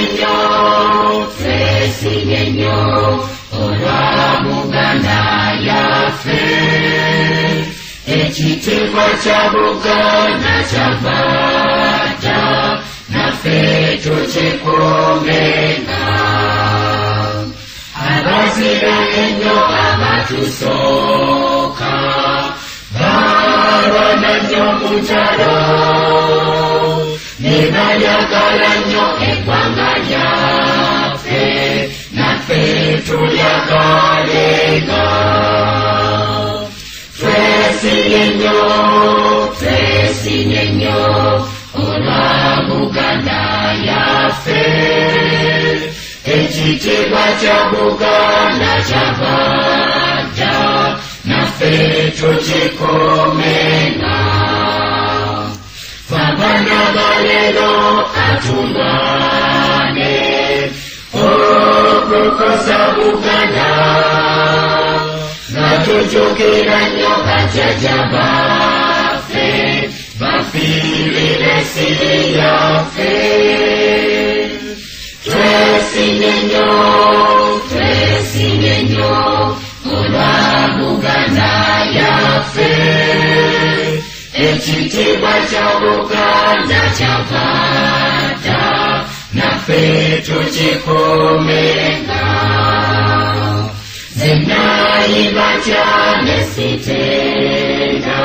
nnyo, twesimye nnyo olwa Buganda yaffe. Ekitiibwa kya Buganda kyava dda, naffe tukikuumenga. Abazira ennyo abatusooka, balwana nnyo mu ntalo, ne bayagala nnyo eggwanga lyaffe, naffe tulyagalenga. Twesimye nnyo, twesimye nnyo olwa Buganda yaffe. Ekitiibwa kya Buganda kyava dda, naffe tukikuumenga. Ffe abaana ba leero katulwane okukosa Buganda, nga tujjukira nnyo bajjajja baffe bafiirira ensi yaffe. Twesimye nnyo, twesimye nnyo olwa Buganda yaffe. Ekitiibwa kya Buganda kyava dda, naffe tukikuumenga. Nze nnaayimba ntya ne sitenda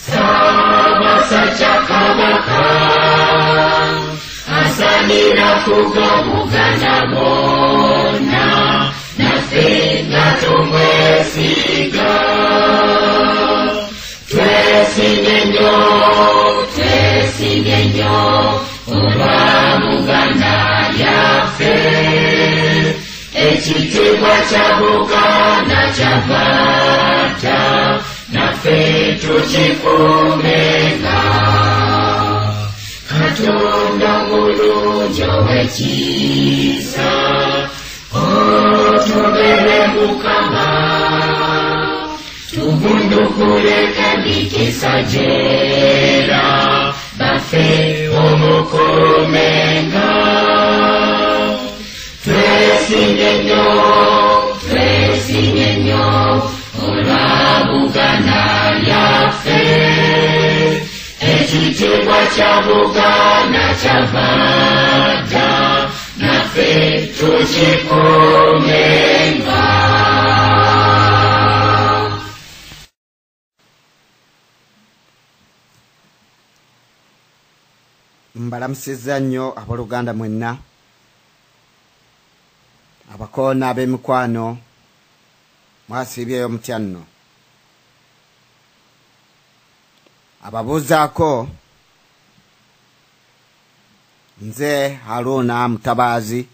Ssaabasajja Kabaka, asaanira kuga Buganda bwonna, naffe nga tumwesiga. Twesimye nnyo, twesimye nnyo olwa Buganda yaffe. Ekitiibwa kya Buganda kyava dda, naffe tukikuumenga. Katonda omulungi ow'ekisa, otubere Mukama, tugundukule emikisa gyera, baffe omukuumenga. Twesimye nnyo, twesimye nnyo olwa Buganda yaffe. Ekitiibwa kya Buganda kyava dda, naffe tukikuumenga. Mbalamusizza nnyo abooluganda mwenna, abakoona ab'emikwano, mwasiibyeyo mutya nno? Ababuuzaako nze Haruna Mutabaazi,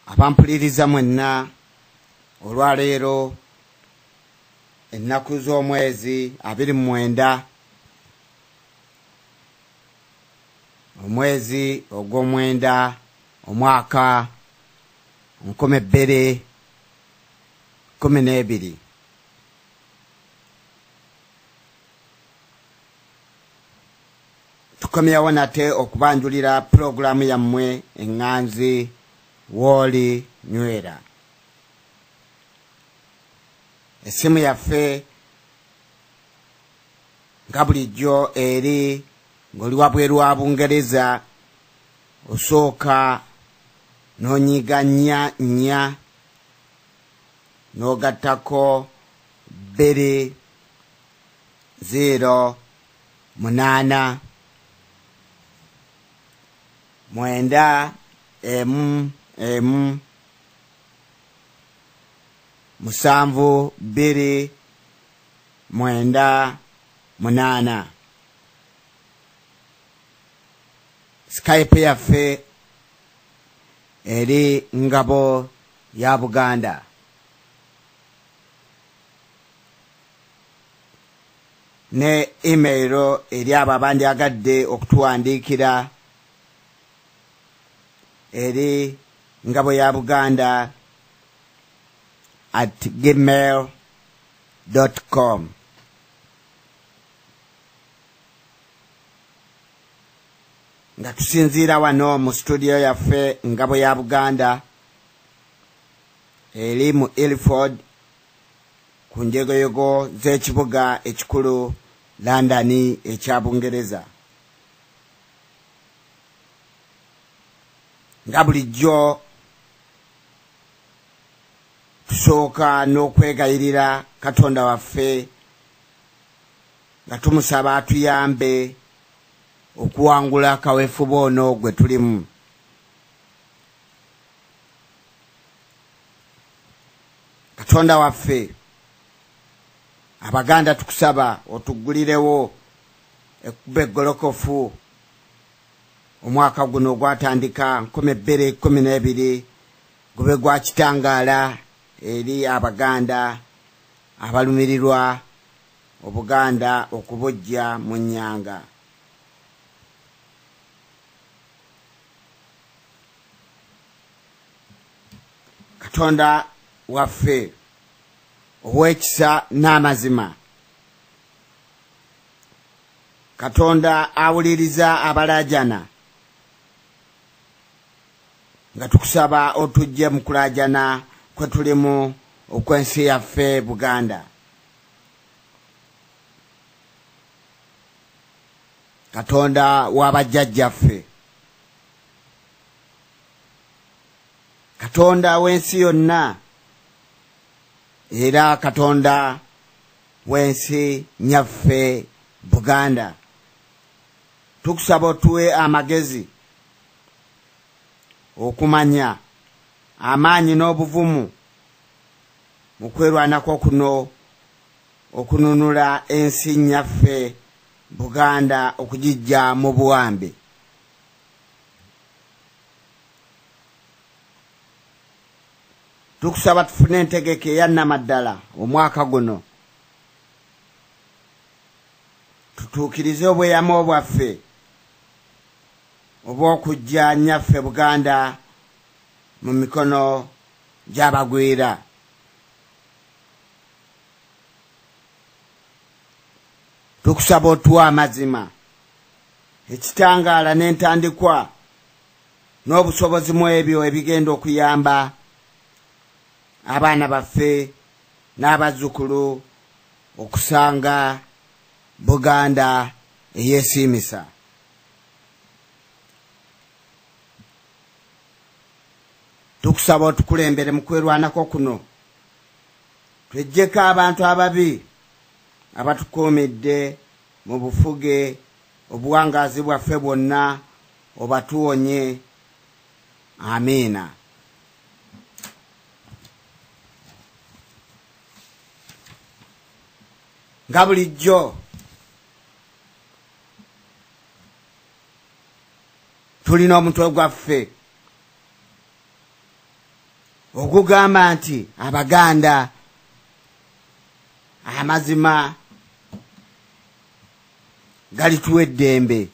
abampuliriza mwenna olwaleero ennaku z'omwezi 29, omwezi ogw'omwenda, omwaka 2012. Tukomyewo nate okubanjulira pulogulaamu yammwe eŋŋanzi Wooli Nywera. Essimu yaffe nga bulijjo eri ng'oli wabweru wa Bungereza, osooka n'onyiga 4 4 n'ogattako 2 0 8 9 1 1 7 2 9 8. Skype yaffe eri Ngabo ya Buganda. Ne email eri abo abandyagadde okutuwandiikira eri ngabo ya Buganda @gmail.com. Nga tusinziira wano mu studio yaffe Ngabo ya Buganda eri mu Ilford ku njegoyego z'ekibuga ekikulu London ekya Bungereza. Nga bulijjo tusooka n'okwegayirira Katonda waffe nga tumusaba atuyambe okuwangula kaweefube ono gwe tulimu. Katonda waffe, Abaganda tukusaba otuggulirewo ekkubo eggolokofu omwaka guno ogwatandika 2012 gube gwa kitangaala eri Abaganda abalumirirwa Obuganda okubujja mu nnyanga. Katonda waffe ow'ekisa n'amazima, Katonda awuliriza abalaajana, nga tukusaba otujje mu kulaajana kwe tulimu okw'ensi yaffe Buganda. Katonda w'abajjajjaffe, Katonda w'ensi yonna, era Katonda w'ensi nyaffe Buganda, tukusaba otuwe amagezi, okumanya, amaanyi n'obuvumu mu kwerwanako kuno okununula ensi nyaffe Buganda okugijja mu buwambe. Tukusaba tufune entegeka eya nnamaddala omwaka guno, tutuukirize obweyamo bwaffe obw'okujja nnyaffe Buganda mu mikono gy'abagwira. Tukusaba otuwe amazima, ekitangaala n'entandikwa n'obusobozi mu ebyo ebigenda okuyamba abaana baffe n'abazzukulu okusanga Buganda eyeesiimisa. Tukusaba otukulembere mu kwerwanako kuno, tweggyeko abantu ababi abatukuumidde mu bufuge obuwangaazi bwaffe bwonna, obatuwonye. Amiina. Nga bulijjo tulina omutwe gwaffe ogugamba nti Abaganda amazima galituwa eddembe.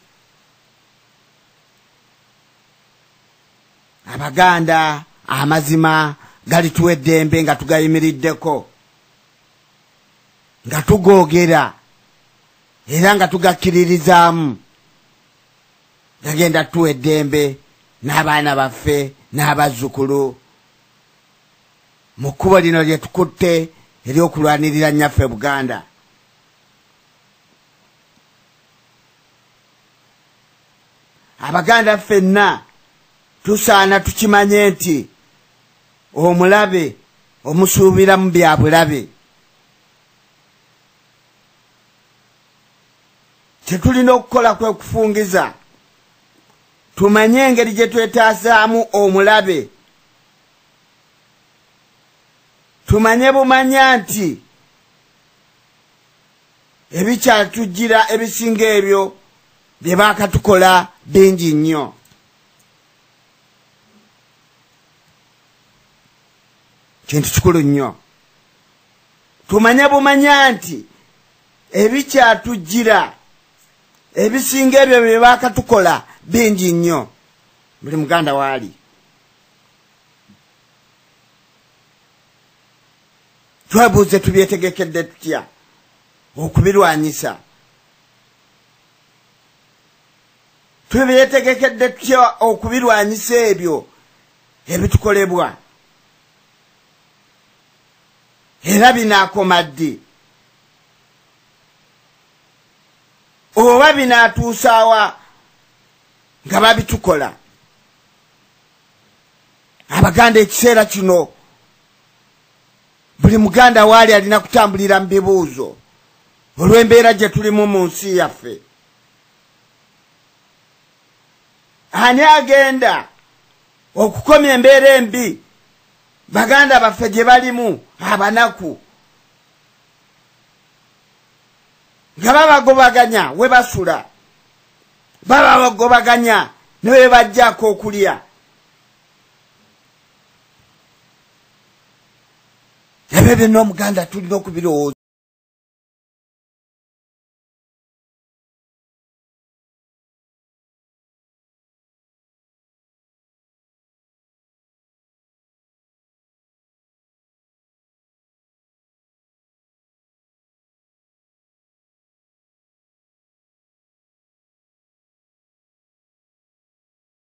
Abaganda amazima galituwa eddembe nga tugayimiriddeko, nga tugoogera era nga tugakkiririzaamu. Gagenda tuwa eddembe n'abaana baffe n'abazzukulu mu kkubo lino lye tukutte ery'okulwanirira nnyaffe Buganda. Abaganda ffenna tusaana tukimanye nti omulabe omusuubira mu bya bulabe. Tetulina okukola kwe kufungiza, tumanye engeri gye twetaasaamu omulabe, tumanye bumanya nti ebikyatujjira ebisinga ebyo bye baakatukola bingi nnyo. Kintu kikulu nnyo. Tumanye bumanya nti ebikyatujjira ebisinga ebyo bye baakatukola bingi nnyo. Buli Muganda waali twebuuze tubyetegekedde tutya okubirwanyisa. Tubyetegekedde tutya okubirwanyisa ebyo ebitukolebwa? Era binaakoma ddi? Oba binaatuusaawa nga babitukola? Abaganda ekiseera kino buli muganda waali alina kutambulira mu bibuuzo olw'embeera gye tulimu mu nsi yaffe. Ani agenda okukomya embeera embi baganda baffe gye balimu abanaku, nga babagobaganya we basula, babagobaganya ne we bajjako okulya? Ebyo byonna omuganda tulina okubirowooza.